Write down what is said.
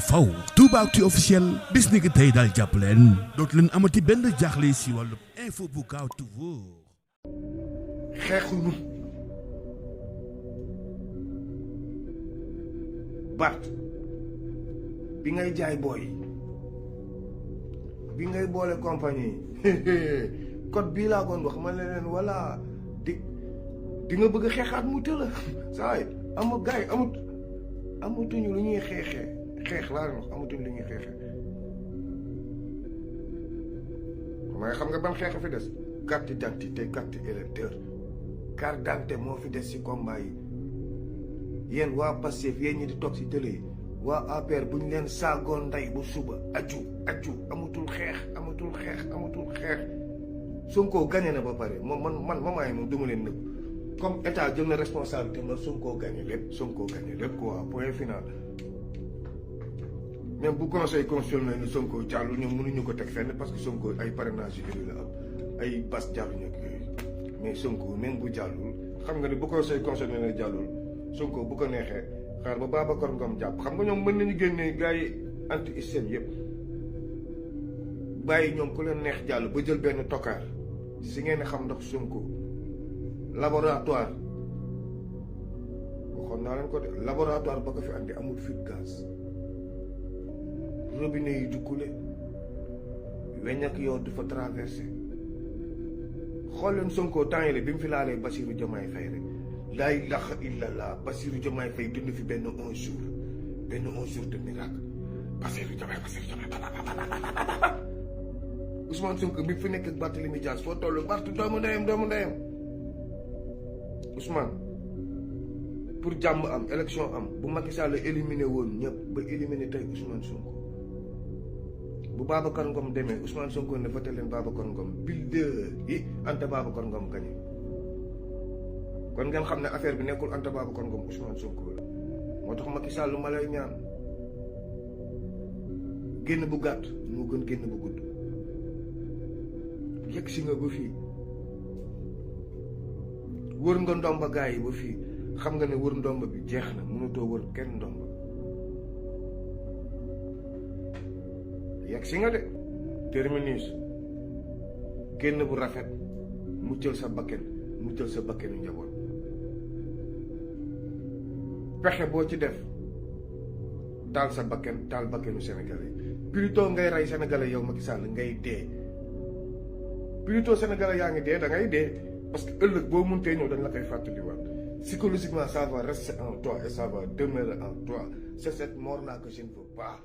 faw Toubactu officiel bis ni ki tey daal jàpp leen dootu leen amati benn jaaxle si wàllu info bu gaaw te wóor. xeexuñu Bart bi ngay jaay booy bi ngay boole compagnie code bii laa koon wax ma ne leen walla di nga bëgg a xeexaat mu tëla saa yi gars yi amatuñu lu ñuy xeex laa leen wax amatuñu lu ñuy xeexee mais xam nga ban xeex fi des carte d'identité carte électeur carte d'identité moo fi des ci combat yi yéen waa Pastef yéen ñi di toog ci télé yi waa APR bu ñu leen saagoon ndey bu suba aju amatul xeex Sonko gagné na ba pare man mamaay moom duma leen nëbb comme état jël na responsabilité ma Sonko gagné lépp quoi point final. même bu conseil constitutionnel ni Sonko jàllul ñoom mënuñu ko teg fenn parce que Sonko ay parrainage yu la am ay bas jàlluñu ak yooyu mais Sonko même bu jàllul xam nga ne bu conseil constitutionnel jàllul Sonko bu ko neexee xaar ba Babacar Ngom jàpp xam nga ñoom mën nañu génnee gars yi anti système yëpp bàyyi ñoom ku leen neex jàll ba jël benn tokaar si ngeen xam ndax Sonko laboratoire waxoon naa leen ko de laboratoire ba ko fi andi amul fuite gaz robinet yi du coulé weñ ak yow du fa traversé xool leen Sonko temps yi bi mu fi laalee Bassirou Diomaye Faye rek laa ilaha illallah Bassirou Diomaye Faye dund fi benn 11 jours de miracle Bassirou Diomaye Ousmane Sonko bi fi nekk ak Barthélémy Dias foo toll Barth doomu ndeyam Ousmane pour jàmm am élection am bu Macky Sall éliminé woon ñëpp ba éliminé tey Ousmane Sonko bu Babacar Ngom demee Ousmane Sonko ne voté leen Babacar Ngom yi Anta Babacar Ngom gagné kon ngeen xam ne affaire bi nekkul Anta Babacar Ngom Ousmane Sonko la moo tax Macky Sall ma lay ñaan génn bu gàtt moo gën génn bu gudd yegg si nga ba fii wër nga ndomba gaa yi ba fii xam nga ne wër ndomba bi jeex na mënatoo wër kenn ndomba yegg si nga de terminus génn bu rafet mu jël sa bakkenu njaboot pexe boo ci def taal sa bakken taal bakkenu sénégalais plutôt ngay rey sénégalais yow Macky Sall ngay dee plutôt sénégalais yaa ngi dee da ngay dee parce que ëllëg boo mëntee ñëw dañ la koy fàttaliwaat psychologiquement ça va rester en toi et ça va demeurer en toi c'est cette mort là que je ne veux pas.